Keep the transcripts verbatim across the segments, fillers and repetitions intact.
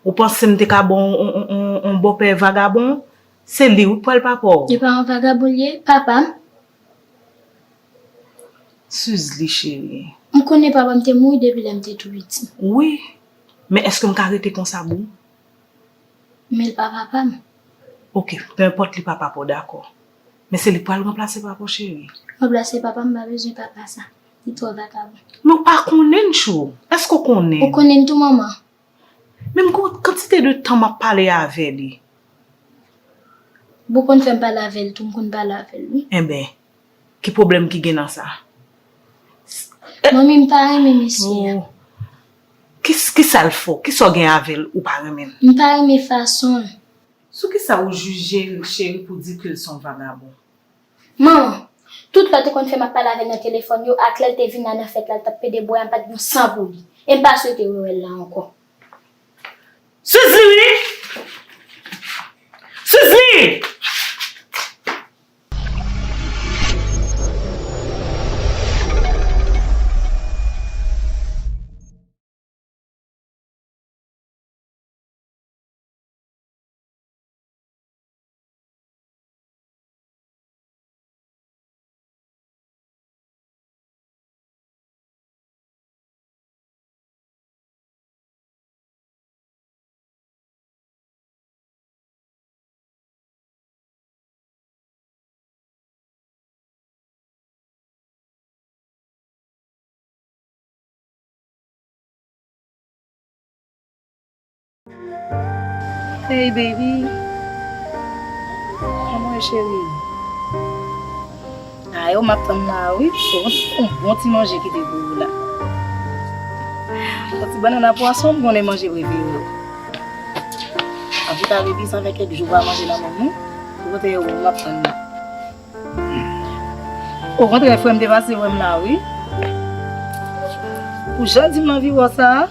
Ou panse m te ka ba w yon, yon, yon, yon bòpè vagabon? Se li wi k pral papa w. E pa yon vagabon li ye, papa m. Sizli cheri. M konnen papa m te mouri depi lè m te tou piti. Wi, men èske m ka rete konsa pou ou? Men l pa papa m. Oke, penenpòt li pa papa w, dakò. Men se li k pral ranplase papa w, cheri. Ranplase papa m, m pa bezwen papa sa. Li twò vagabon. Men w pa konnen l, chou. Èske w konnen? Ou konnen l tou, manman. Men m gon kantite de tan m ap pale avè li. Bon, ou konn fè m pale avè l tou, m konn pale avè l, wi. Enben, ki pwoblèm ki gen nan sa? Manmi, m pa renmen mesye a. Oh. Ki, kisa l fè w? Kisa w gen avè l ou pa renmen l? M pa renmen fason l. Sou kisa ou jije l, cheri, pou di ke l se yon vagabon? Manman, tout lè w te konn fè m ap pale avè l nan telefòn yo, ak lè l te vin la nan fèt la, l t ap pede bwè a, m pa t gen yon san pou li. E m pa swete rewè l la ankò. Sizli wi! Sizli! Hey baby. Kòman w ye cheri? A yo m ap tann la wi. Bon, bon ti manje kite pou ou la. Yon ti bannann a pwason, m konnen manje prefere w. Antouka baby, sa fè kèk jou w pa manje nan men m wi. Ou kote yo m ap tann la. Okontrè, frè m te pase wè m la wi. Pou jan di m anvi wè w sa a.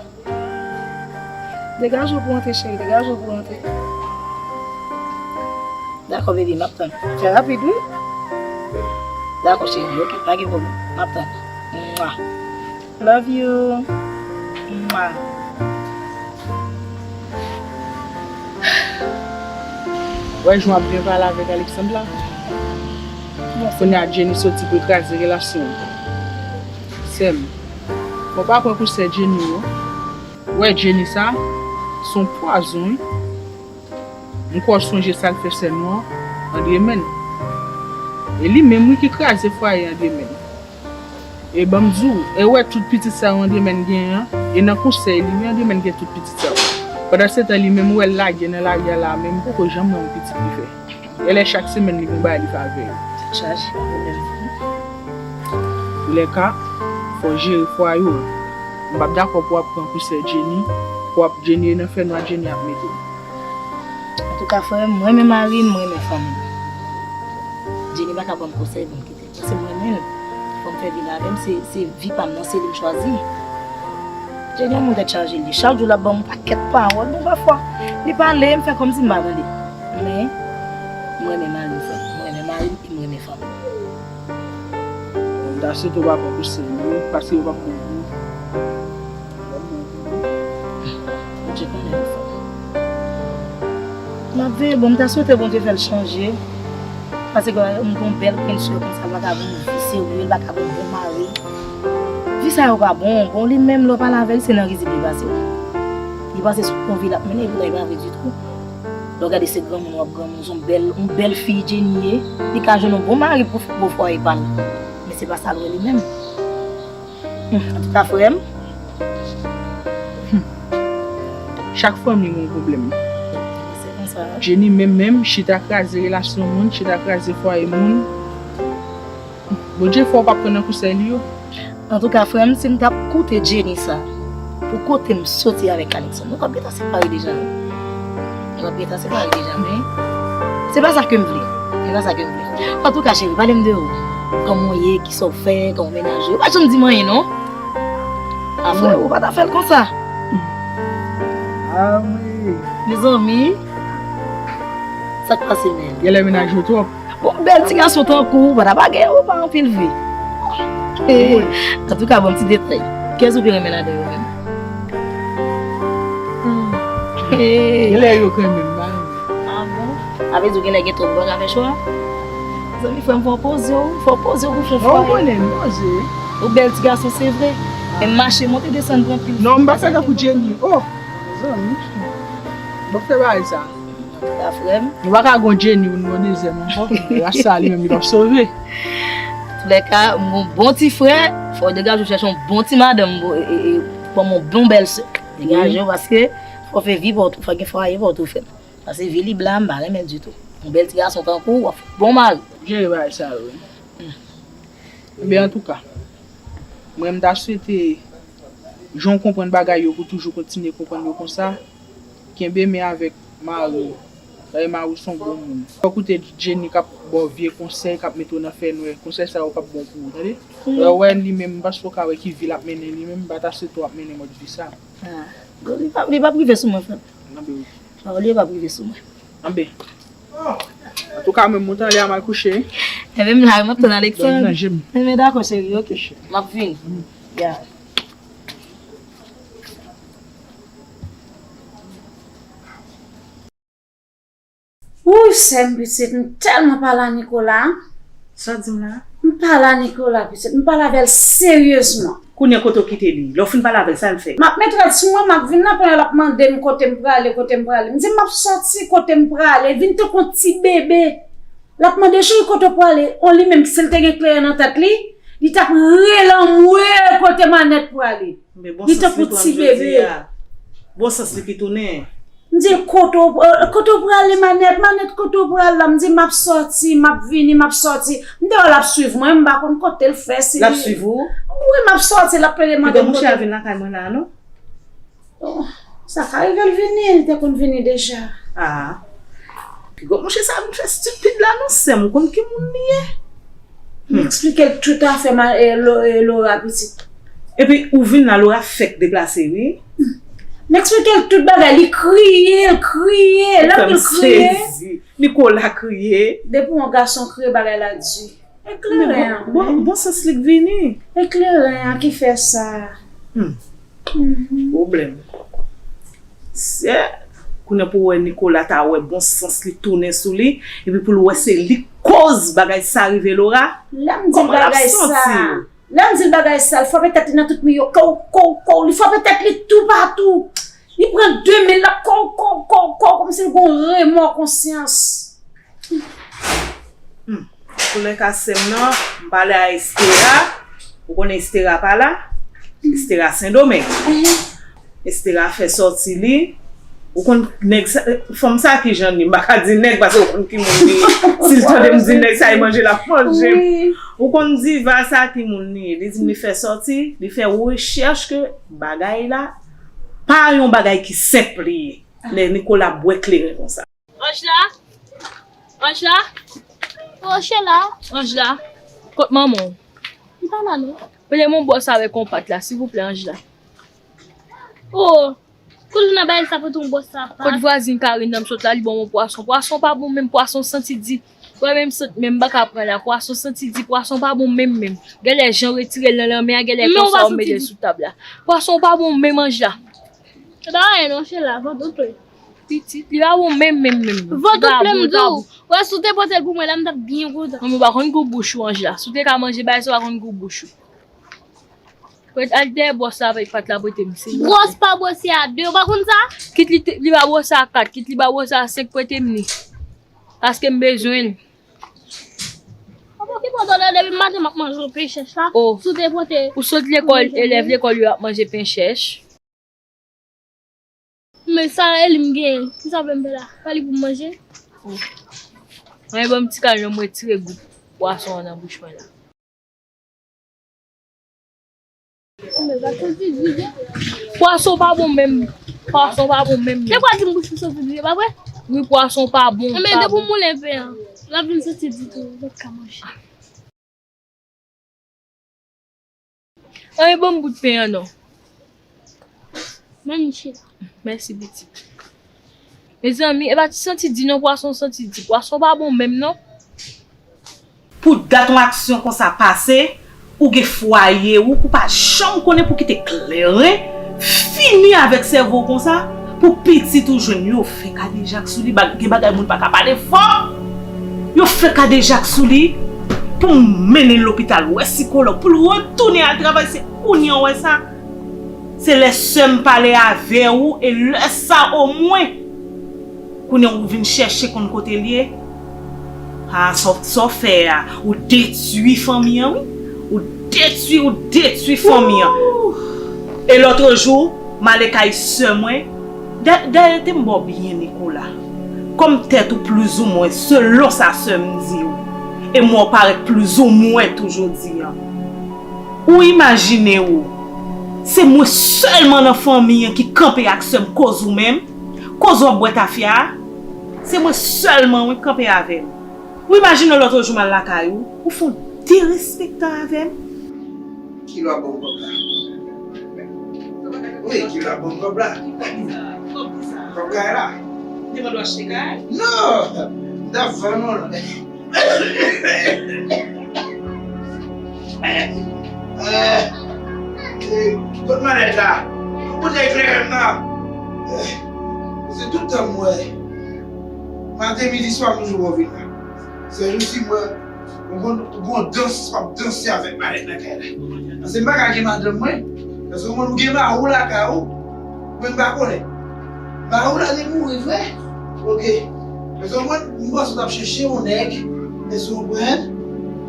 Degaje w pou w antre, cheri, degaje w pou w antre. Dakò, baby, m ap tann. Fè rapid, wi. Dakò, cheri, ok, pa gen pwoblèm. M ap tann. Mwa. Love you. Mwa. Wè jan w ap byen pale avèk Alexandre la. Kounye a Jenny soti pou l kraze relasyon l. Sè m, fò w pa pran pou sè Jenny yo. Wè Jenny sa, se yon pwazon wi. M kwè w sonje sa l fè sè nou an, André Menn. E li menm wi ki kraze fwaye André Menn. E ban m di w, e wè tout pitit sa yo André Menn genyen an, e nan konsèy li wi André Menn gen tout pitit sa yo. Pandansetan li menm wè l lage nan lari a la, men m poko janm wè yon pitit li fè. Genlè chak semèn li gon bagay li fè avè yo. Tèt chaje, pa pwoblèm. Toulèka, fò w jere fwaye w. M p ap dakò pou w ap pran pou sè Jenny, pou w ap Jenny e nan fènwa Jenny ap mete w. Antouka, frè m, mwen renmen mari m, mwen renmen fanmi m. Jenny pa ka ban m konsèy pou m kite l. Paske m renmen l. Fò m fè vi la avè l. Se, se vi pa m nan, se li m chwazi. Jenny, yon moun tèt chaje li. Chak jou l ap ban m yon pakèt pawòl. Bon, pafwa, li pale, m fè kòmsi m pa tande. Men, m renmen mari m, frè m. M renmen mari m, epi m renmen fanmi m. M ta swete w pa pran pou sè yo, paske yo p ap bon pou ou. Bondye konnen yo fò. M ap veye, bon, m ta swete Bondye fè l chanje. Paske m gen yon bèl pwensyon konsa, l pa ka ban m vi serye, l pa ka ban m bon mari. Vi sa yo pa bon. Bon, li menm, lè w pale avè l, se nan rizib li pase w. Li panse se yon vi l ap mennen, epoutan, e pa vre ditou. Lè w gade, se granmoun w ap granmoun, se yon bèl, yon bèl fi Jenny ye. Li ka jwenn yon bon mari pou, pou fwaye pa l. Men se pa sa l wè li menm. Hmm, antouka, frè m. Hmm. Chak fanmi gen yon pwoblèm. Se konsa. Jenny menm menm, chita kraze relasyon moun, chita kraze fwaye moun. Hmm. Bondye fè w pa pran nan konsèy li yo. Antouka, frè m, si m t ap koute Jenny sa, pou kote m soti avèk Alexandre, nou t ap gentan separe deja, non? Nou t ap gentan separe deja, men se pa sa ke m vle. Se pa sa ke m vle. Antouka, cheri, pale m de ou. Kòman w ye? Kisa w fè? Kòman w menaje? Ou pa janm di m anyen, non? A, frè, ou pa ta fè l konsa. Ah, wi. Mezanmi, sa k pase, menm? Genlè menaje w twòp. Bon, bèl ti gason tankou w, pa ta pa gen ou pa anpil vi. Antouka, bon, ti detay. Kiyès ou pi renmen ladan yo menm? Hmm. Genlè yo k renmen m, m pa renmen. Ah bon? Sa vle di w genlè gen twòp bòz avè cho a? Zanmi, frè m, fò w poze w, fò w poze w pou fè fwaye. Ou konnen m poze wi. Ou bèl ti gason, se vre. Men mache, monte, desann, pran pil. Non, m pa fè tankou Jenny. Oh! Zanmi. M ap fè bagay sa. Antouka, frè m. Nou pa ka gon Jenny ou nou yon dezyèm ankò. Ras sa li menm li p ap sove. Antouka, m gon bon ti frè, fò w degaje w chèche yon bon ti madanm, bon, e, e, e, ban m yon bon bèl sè. Degaje w paske fò w fè vi pa w tou, fò gen fwaye pa w tou, frè m. Paske vi li bla, m pa renmen ditou. Yon bèl ti gason tankou w, w ap fè bon mari. Jere bagay sa yo wi. Ebyen, antouka, mwen m ta swete jan w konprann bagay yo pou toujou kontinye konprann yo konsa. Kenbe men avèk mari w. Paske mari w se yon bon moun. Fò w koute Jenny k ap ba w vye konsèy, k ap mete w nan fènwè. Konsèy sa yo p ap bon pou ou, tande? Lè w wè li menm, m panse w ka wè ki vi l ap mennen li menm, m pa ta swete w ap mennen mòd vi sa. Ah, li p ap, li p ap rive sou mwen, frè m. Anben, ok. Pawòl yo p ap rive sou mwen. Anben. Antouka, mwen, m monte anlè a, m al kouche. Enben, m la, m ap tann Alexandre. Dòmi nan je m. Enben, dakò, cheri, ok. M ap vini. Ya. Wouy, sè m pitit, m tèlman pale a Nicolas. Sa w di m la? M pale a Nicolas, pitit, m pale avè l seryezman. Kounye a kote w kite li? Lè w fin pale avè l, sa l fè? M ap met rad sou mwen, m ap vin nan, kounye a l ap mande m kote m prale, kote m prale. M di m ap sòti, kote m prale, vin tankou yon ti bebe. L ap mande, cheri, kote w prale? On li menm, si l te gen kleren nan tèt li, li t ap rele anmwe kote Manèt prale. Men bon sans li tankou ti bebe. Bon sans li ki tounen. M di, kote w, kote w prale, Manèt? Manèt, kote w prale la? M di, m ap sòti, m ap vini, m ap sòti. M te wè l ap swiv mwen, m pa konn kote l fè, si l ap swiv ou? Wi, m ap sòti, l ap plede mande m kote. Piga mouche a vin lakay mwen la, non? Oh, sa ka rive l vini, li te konn vini deja. Ah. Piga mouche sa vin fè stipid la, non, sè m, ou konn ki moun li ye? M eksplike l tout afè ma, e, Lo-, e, Laura, pitit. Epi ou vin la, Laura fèk deplase, wi. M eksplike l tout bagay, li kriye, l kriye, lè l kriye. Nicolas kriye. Depi yon gason kriye, bagay la di. E kleren an, bon, bon sans li k vini. E kleren an ki fè sa. Hmm. Pwoblèm. Sè, kounye a pou w wè Nicolas ta wè bon sans li tounen sou li, epi pou l wè se li k koz bagay sa rive Laura. Lè m di l bagay sa, lè m di l bagay sa, l frape tèt li nan tout mi yo, kow, kow, kow, li frape tèt li toupatou. Li pran de men l ap kow, kow, kow, kow, kòmsi l gon remò konsyans. Hmm. Pou lè ka sè m nan, m pale a Estera. Ou konnen Estera pa la? Estera Sendomeng. Estera fè sòti li. Ou konn nèg sa, fanm sa ki jan li, m pa ka di nèg paske ou konn ki moun li ye. Si l tande m di nèg sa, e manje l ap manje m. Ou konn diva sa ki moun li ye. Li di m li fè sòti, li fè rechèch ke bagay la pa yon bagay ki senp li ye. Lè Nicolas bwè kleren konsa. Anj la? Anj la? Oh, Sheila. Anj la? Kot manman w? Li pa la, non. Prete m yon bwòs avèk yon pat la, silvouplè, Anj la. Oh, kote w nan bagay sa, prete yon bwòs sa, pat? Kot vwazin Karine nan m sot la, li ban m yon pwason. Pwason pa bon menm, pwason santi di. Wè menm sant, men m pa ka pran la. Pwason santi di, pwason pa bon menm, menm. Genlè jan w retire l nan lanmè a, genlè konsa w mete l sou tab la. Pwason pa bon menm, Anj la. Se pa anyen non, Sheila, vant ou plen. Pitit, li pa bon menm, menm, menm. Vant ou plen, m di w. Wè, si w te pote l pou mwen la, m t ap byen kontan. Manman, ou pa konn gou bouch ou, Anj la. Si w te ka manje bagay sa, ou pa konn gou bouch ou. Al dèyè bwòs la avèk pat la prete m, silvouplè. Bwòs pa bwòs, se a de, ou pa konn sa? Kit li te, li pa bwòs a kat, kit li pa bwòs a senk, prete m li. Paske m bezwen l. Papa, ki pandan lè depi maten m ap manje yon pen chèch la. Oh. Si w te pote. Ou sot lekòl, elèv lekòl yo ap manje pen chèch. Men sa e li m genyen. Kisa w vle m fè la? Pa li pou m manje? Oh. Mwen ban m ti kal non, m retire gou pwason an nan bouch mwen la. Pwason pa bon menm. Pwason pa bon menm. Te pral di m bouch ou santi di, pa vre? Wi, pwason pa bon. Men depi w moulen pen an, l ap vin santi di tou, ou pa ka manje. Anyen, ban m bout pen an non. Men Michela. Mèsi, pitit. Mezanmi, e pa ti santi di non, pwason santi di. Pwason pa bon menm non. Pou dat yon aksyon konsa pase, ou gen fwaye ou, ou pa janm konnen pou kite kleren fini avèk sèvo w konsa, Pou pitit ou jwenn, yo fè kadejak sou li, ba- gen bagay moun pa ka pale fò. Yo fè kadejak sou li pou m mennen l lopital, wè sikològ, pou l retounen al travay. Se kounye a w wè sa. Se lè sè m pale avè ou, e lè sa omwen, kounye a w vin chèche konn kote l ye. A, sa w- sa w fè a, ou detwi fanmi an, wi. Ou detwi, ou detwi fanmi an. E lòtrejou, m ale kay sè mwen. Dayè, te m ba w byen, Nikola. Kòm tèt ou plizoumwen, selon sa sè m di w, e m wè w parèt plizoumwen tou jodi a. Ou imajine w, se mwen sèlman nan fanmi an ki kanpe ak sè m koz ou menm, koz w ap bwè tafya a. Se mwen sèlman, wi, k kanpe avè l. Ou imajine w lòtrejou m al lakay ou, ou fè yon derespektan avè m. Ki lwa bon kòb la? Wi, ki lwa bon kòb la? Kòb kay la? Te mande w achte kay? Non! M t ap vann ou l. Eh, eh, kot malèt la? Kot bouton eklere m nan? Eh, se tout tan m wè. Maten, midi, swa, m toujou wè w vin la. Sèjousi, m wè, ou konn, ou gon dans, w ap danse avèk malèt nan kay la. Paske m pa ka gen madanm mwen. Paske ou konn ou gen mari w lakay ou. Mwen m pa konnen. Mari w la te mouri vre. Ok. Paske ou konn, m panse w t ap chèche yon nèg. Èske w konprann?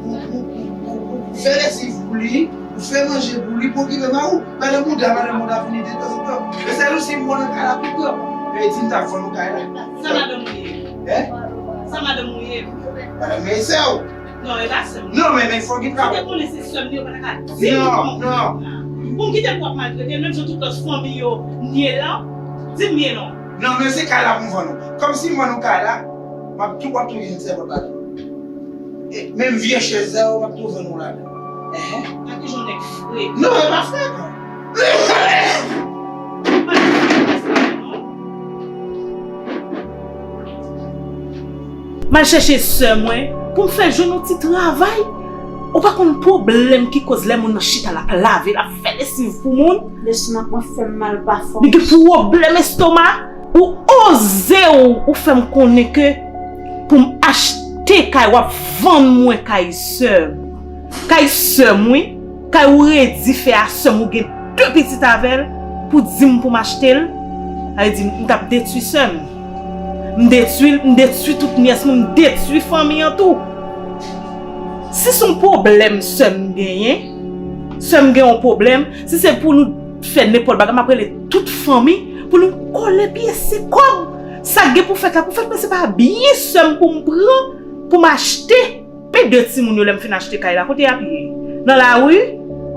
Pou, pou, pou, pou, pou fè lesiv pou li. Ou fè manje pou li, pou okipe mari w. Madan bouda, madan bouda fini detanzantan. Men sèjousi m wè w nan kay la tout tan. E di m t ap vann ou kay la. Sa madanm ou ye? Hein? Sa madanm ou ye? Madanm mwen e sè w. Non, e pa sè m. Non, men, men fò gen travay. Si te konnen se sè m li, yo pa ta ka di m kòman pou fè sa. Pou m kite l pou w ap maltrete l, menm jan tout lòt fanmi yo n ye la, di m byen non. Non, men se kay la pou m vann ou. Kòm si m vann ou kay la, m ap tou, w ap tou vin sèvant ladan. E, menm vye chèz sa yo, m ap tou vann ou ladan. Enhen. A ki jan nèg fre? Non, e pa fre, non. M al chèche sè mwen pou m fè jwenn yon ti travay. Ou pa konn pwoblèm ki koz lè moun nan chita l ap lave, l ap fè lesiv pou moun. Leson ap mwen fè m mal pa fòs. Li gen pwoblèm estoma. Ou oze w, ou fè m konnen ke pou m achte kay, w ap vann mwen kay sè m. Kay sè m, wi. Kay ou redi fè a sè m, ou gen de pitit avè l, pou di m pou m achte l. Sa vle di m t ap detwi sè m. M detwi l, m detwi tout nyès mwen, m detwi fanmi an tou. Si se yon pwoblèm sè m genyen, sè m gen yon pwoblèm, si se pou nou fè nenpòt bagay, m ap rele tout fanmi pou nou kole pye se kòb. Sa k gen pou fèt la, pou fèt, men se pa byen sè m pou m pran, pou m achte. Men de timoun yo, lè m fin achte kay la, kote y ap ye? Nan lari?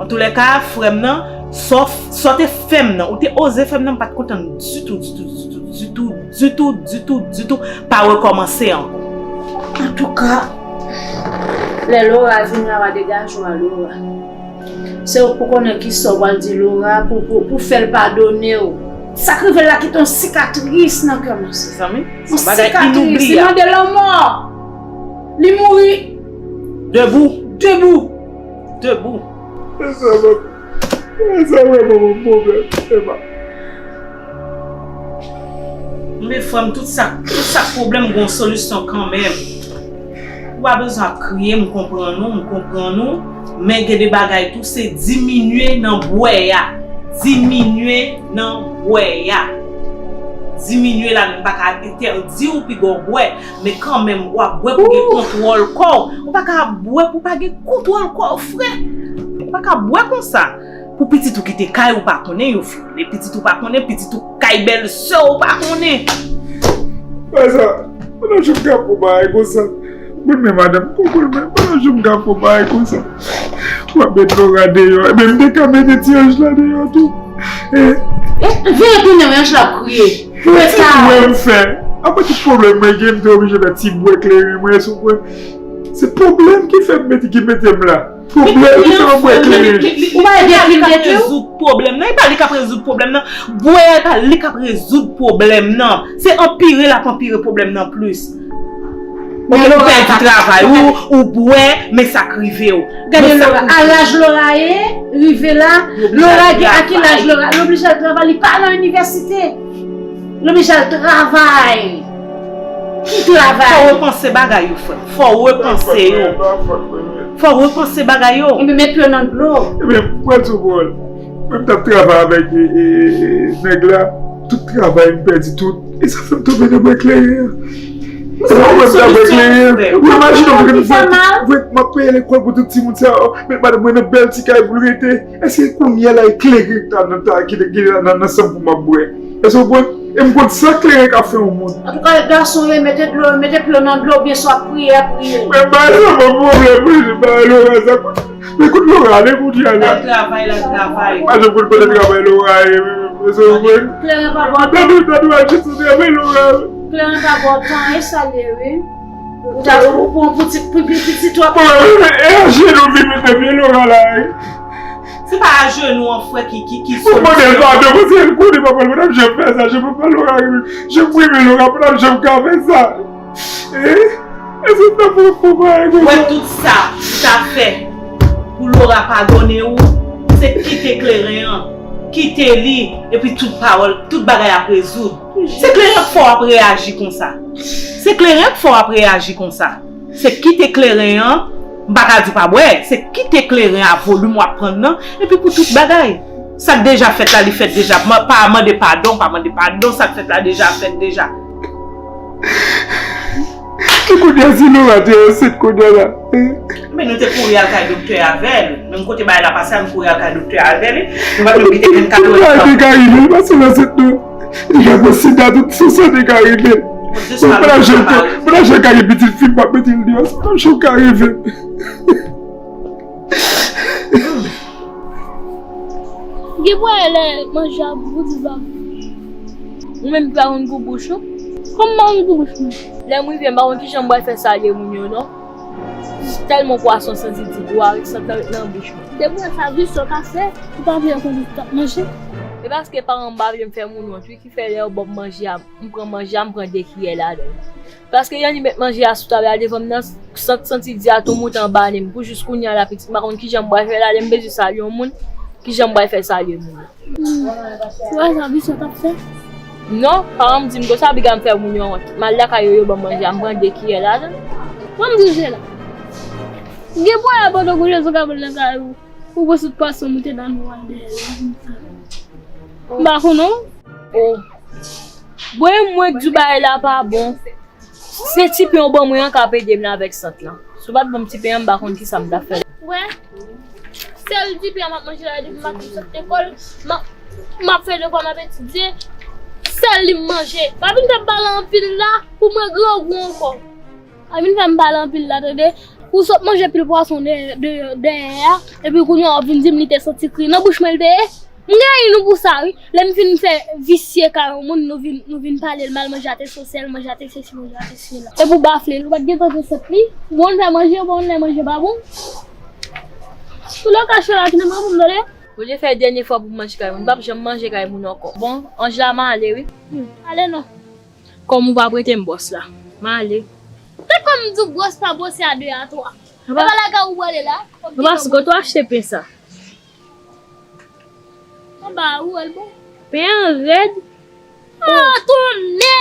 Antoulèka, frè m nan, sa w f- sa w te fè m nan, ou te oze fè m nan, m pa t kontan ditou, ditou, ditou, ditou, ditou, ditou, ditou, ditou, pa rekòmanse ankò. Antouka, lè Laura vin la, w a degaje w a Laura. Se ou pou konnen kisa w pral di Laura pou, pou, pou fè l padone w. Sa k rive l la kite yon sikatris nan kè m. Mezanmi, se yon bagay inoubliyab. Li mande lanmò. Li mouri. Debou. Debou. Debou. Mezanmi, mezanmi, mezanmi, mezanmi. Men frè m, tout sa, tout sa pwoblèm gon solisyon kanmenm. Ou pa bezwen ap kriye, m konprann ou, m konprann ou. Men gen de bagay tou, se diminye nan bwè a. Diminye nan bwè a. Diminye la, m pa ka entèdi w piga w bwè, men kanmenm, w ap bwè pou gen kontwòl kò w. Ou pa ka ap bwè pou pa gen kontwòl kò w, frè. Ou pa ka bwè konsa. Pou pitit ou kite kay ou pa konnen, yo vyole pitit ou pa konnen, pitit ou kay bèlsè ou pa konnen. Frè sa, pandan jou m ka fè yon bagay konsa, mwen menm madanm, konprann mwen, pandan jou m ka fè yon bagay konsa, w ap met Laura deyò, ebyen m te ka mete ti anj la deyò tou. E, vire tounen, anj la ap kriye. Pou ti bwè m fè, apre tout pwoblèm mwen gen, m te oblije fè ti bwè kleren mwen, èske w konprann? Se pwoblèm ki fè m mete, ki mete m la. Pwoblèm ki fè m ap bwè kleren. Ou pa ede li, li ka rezoud pwoblèm nan. E pa li k ap rezoud pwoblèm nan. Bwè a, e pa li k ap rezoud pwoblèm nan. Se anpire l ap anpire pwoblèm nan plis. Oke, ou pèdi travay ou, ou bwè, men sa k rive w. Gade Laura, a laj Laura ye, rive la, Laura gen, a ki laj Laura? Li oblije al travay, li pa nan inivèsite. Lanmèj al travay. Ki travay? Fò w repanse bagay yo, frè m. Fò w repanse yo. Fò w repanse bagay yo. Ebyen, met pye w nan dlo. Ebyen, pran tou pawòl. Mwen m t ap travay avèk e, e, e, nèg la. Tout travay m pèdi tout. E sa fè m tonbe nan bwè kleren an. E sa fè m nan bwè kleren an. Ou imajine w, mwen, mwen, m ap peye lekòl pou tout timoun sa yo. Met madanm mwen nan bèl ti kay pou l rete. Èske kounye a la e kleren ta nan ta ki ki nan nan sanm pou m ap bwè? Èske w konprann? E m konn sa kleren ka fè yon moun. Antouka, gason yo, mete dlo, mete pye w nan dlo, byen swa priye, priye. Men ba sa pa pwoblèm, men ba Lora sa. Men kout Lora, ale kounye a la. L al travay, l al travay. Pa janm konn kote travay Lora ye, men se vre. Kleren pa bò. Tande, tande, al jis travay Lora. Kleren pa bò tan, e sa l ye, wi. Ou ta, ou pran pou ti, pou pi pitit w ap. Bon, e ajenou li mete pye Lora la, wi. Se pa ajenou an, frè, ki, ki, ki solisyon. Ou mande l padon, paske l konnen papa l pa t ap janm fè sa, je peux pas Lora, je peux aimer Lora, pa t ap janm ka fè sa. Eh? Èske w ta pran fò bagay konsa? Wè tout sa ou ta fè pou Lora padone w, se kite kleren an, kite li, epi tout pawòl, tout bagay ap rezoud. Se kleren k fè w ap reyaji konsa. Se kleren k fè w ap reyaji konsa. Se kite kleren an, m pa ka di w pa bwè, se kite kleren a volim w ap pran nan, epi pou tout bagay. Sa k deja fèt la, li fèt deja. Pa mande padon, pa mande padon, sa k fèt la deja fèt deja. Ki kounye a si Lora te ansent kounye a la? Men nou te kouri al kay doktè avè l. Menm kote bagay la pase a, nou kouri al kay doktè avè l. Nou pa t menm kite vennkat è. Tout bagay te ka rive, li pa sou ansent non. Li ka pran sida, tout sa, sa te ka rive. Bon, pa t ap janm ka gen pitit fi m, m ap mete l deyò, sa pa t ap janm ka rive. Gen pwoblèm lè manje a gou di bab. Ou menm ki pa konn gou bouch ou? Kòman m pa konn gou bouch mwen? Lè m rive, m pa konn kijan m pral fè salye moun yo non. Tèlman pwason santi ti gou a, santi nan bouch mwen. Depi sa, visyon ka fè, ou pa vle konn sa w ap manje. E paske paran m pa vle m fè moun wont wi, ki fè lè yo ban m manje a, m pran manje a, m pran de kiyè ladan l. Paske Yanni met manje a sou tab la devan m nan, sant santi di a tou moute anba nen m. Pou jis kounye a la pitit m pa konn kijan m pral fè la, lè m bezwen salye yon moun, kijan m pral fè salye moun nan. Hmm. Se pa sa visyon t ap fè? Non, paran m di m konsa, piga m fè moun yo wont. M al lakay yo, yo ban m manje a, m pran de kiyè ladan l. Ban m di w Jela. Gen pwoblèm pandan kou Jezi ka vin nan kay ou, ou pran sot pwason moute nan nou al dèyè l. M pa konn non. Oh. Bon, e mwen k di w bagay la pa bon. Se ti pen w ban mwen an k ap ede m nan avèk sant lan. Si w pa t ban m ti pen an, m pa konn kisa m t ap fè. Wè, sèl ti pen an m ap manje la depi maten m sot lekòl, m ap, m ap fè devwa, m ap etidye. Sèl li m manje. Pa vin fè m pale anpil la, pou mwen grangou ankò. Pa vin fè m pale anpil la, tande. Ou sot manje pil pwason dèyè, dèyè, dèyè a, epi kounye a w ap vin di m li te santi kri. Nan bouch mwen l te ye? M rayi nou pou sa wi. Lè n fin fè visye kay yon moun, nou vin, nou vin pale l mal, manje a te sosèl, manje a te sesi, manje a te sela. Epi w bafle l, ou pa t gentan te sot li. Ou konn fè manje, ou pa konn lè manje pa bon. Tou lè w kache la, ki nan manje m tande. Olye fè dènye fwa pou m manje kay moun, m p ap janm manje kay moun ankò. Bon, Anj la, m ale wi. Hmm, ale non. Kòm ou pa prete m bwòs la, m ale. Se kòm m di w bwòs pa bwòs, se a de a twa. E pa lakay ou prale la? Anba, anba, kote w achte pen sa? Anba, ou wè l bon? Pen an rèd. Ah, tonnè!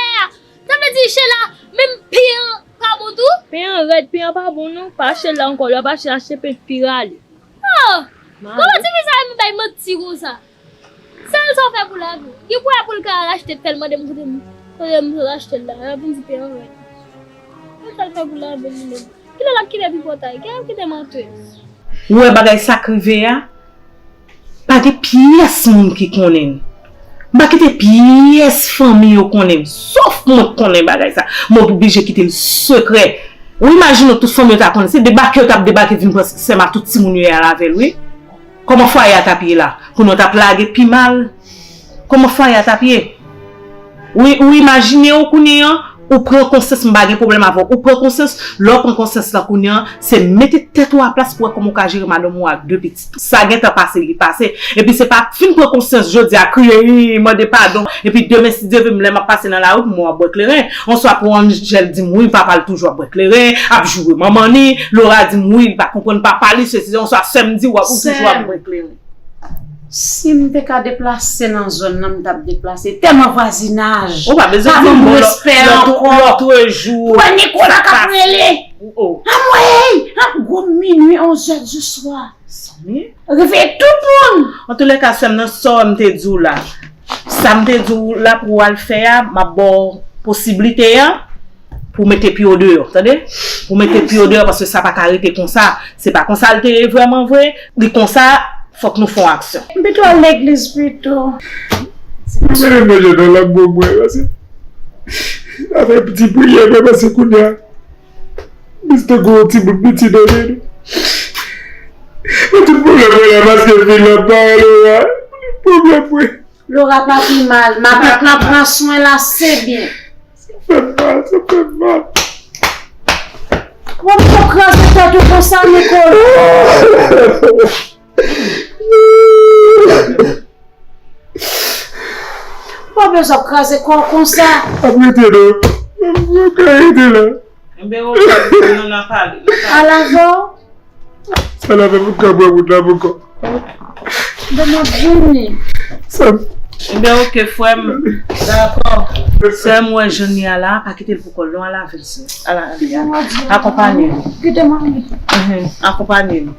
Sa vle di, Chela, menm pen an pa bon tou? Pen an rèd, pen an pa bon non. Pa achte l la ankò, lè w ap achte, achte pen k pi rale. Oh! Kòman tifi sa renmen bay manti konsa? Sèl sa w fè pou lavi w. Gen pwoblèm pou l ka al achte, fè l mande m kote m, kote m sot achte l la. L ap vin di pen an rèd. Sèl sa l fè pou lavi l li menm. Kilè l ap kite tripotay? Kilè l ap kite mantèz? Ou wè bagay sa k rive a? Pa gen pyès moun ki konnen l. M pa kite pyès fanmi yo konnen m. Sòf mwen k konnen bagay sa. Mwen oblije kite l sekrè. Ou imajine w tout fanmi yo ta konnen. Se debake yo t ap debake vin pran sè m ak tout timoun yo y al avè l, wi. Kòman fwaye a t ap ye la? Kounye a w t ap lage pi mal? Kòman fwaye a t ap ye? Ou, ou imajine w kounye an, ou pran konsyans, m pa gen pwoblèm avè w. Ou pran konsyans, lè w pran konsyans la kounye an, se mete tèt ou aplas pou wè kòman w ka jere madanm ou ak de pitit ou. Sa gentan pase, li pase. Epi se pa fin pran konsyans jodi a, kriye, ii, mande padon. Epi demen, si Dye vle, m lè m ap pase nan lari, pou mwen w ap bwè kleren. Oswa pou Angel di m, wi, papa l toujou ap bwè kleren, ap joure manman li. Laura di m, wi, li pa konprann papa li, sesi, oswa sè m di, w ap, ou toujou ap bwè kleren. Si m te ka deplase nan zòn nan, m t ap deplase. Tèlman vwazinaj. Ou pa bezwen di m, bon, lòt jou. Wè Nicolas k ap rele. Anmwey! Ap gwo minui, onzè di swa. Reveye tout moun. Antoulèka, sè m nan, sa m te di w la. Sa m te di w la pou w al fè a, m ap ba w posiblite a pou w mete pye w deyò, tande? Pou w mete pye w deyò, paske sa pa ka rete konsa. Se pa konsa l te ye vrèman vre. Li konsa, fòk nou fè yon aksyon. M pito al legliz pito. Mwen renmen jèn nan lanmou mwen, paske afè ti priyè mwen, paske kounye a, m te gwo timoun piti nan men nou. Mwen tout pwoblèm mwen la, paske fi la pa ale a. Pwoblèm mwen. Laura pa pi mal. Matant lan pran swen l ase byen. Sa fè m mal, sa fè m mal. Wè m ap kraze tèt ou konsa, Nicolas. Ou pa bezwen ap kraze kò w konsa. Ap rete non. Ou ka rete la. Enben, oke, nou nan pale. Al avè w. Sa la fè pou ka bwè wout la pou kò. Bon, m ap vini. Sa. Enben, oke, frè m. Dakò. Sè m, wè Jonni a la, pa kite l pou kò l non, al avè l, sè. Al avè l. Akonpanye l. Kite mwen. Mhm. Akonpanye l.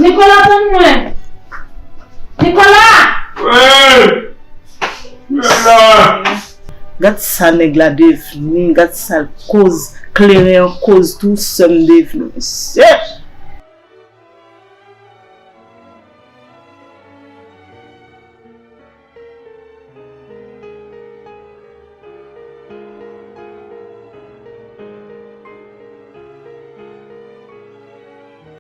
Nicolas, tann mwen. Nicolas! Wi! Mwen la! Gad sa nèg la devni, gad sa l koz, kleren an koz tou, sè m devni. Mesye!